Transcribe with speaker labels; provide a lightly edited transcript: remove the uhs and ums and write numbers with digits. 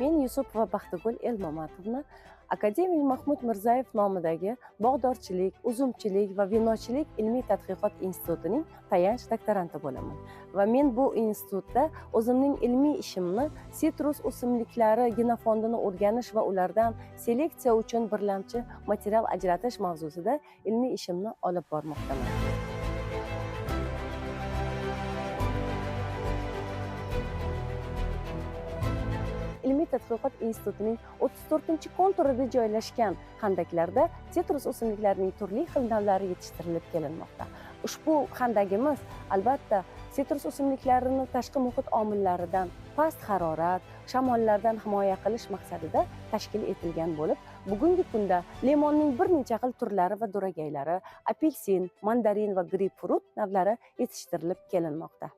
Speaker 1: Men Yusupova Baxtigul Elmamatovna akademik Mahmud Mirzayev nomidagi bog'dorchilik, uzumchilik va vinochilik ilmiy tadqiqot institutining tayanch doktoranti bo'laman. Va men bu institutda o'zimning ilmiy ishimni sitrus o'simliklari genofondini o'rganish va ulardan seleksiya uchun birlamchi material ajratish mavzusida ilmiy ishimni olib bormoqdaman. Ilmiy tadqiqot institutining 34-konturida joylashgan xandaklarda sitrus o'simliklarining turli xil navlari yetishtirilib kelinmoqda. Ushbu xandagimiz albatta sitrus o'simliklarini tashqi muhit omillaridan, past harorat, shamollardan himoya qilish maqsadida tashkil etilgan bo'lib, bugungi kunda limonning bir necha xil turlari va duragaylari, apelsin, mandarin va greypfrut navlari yetishtirilib kelinmoqda.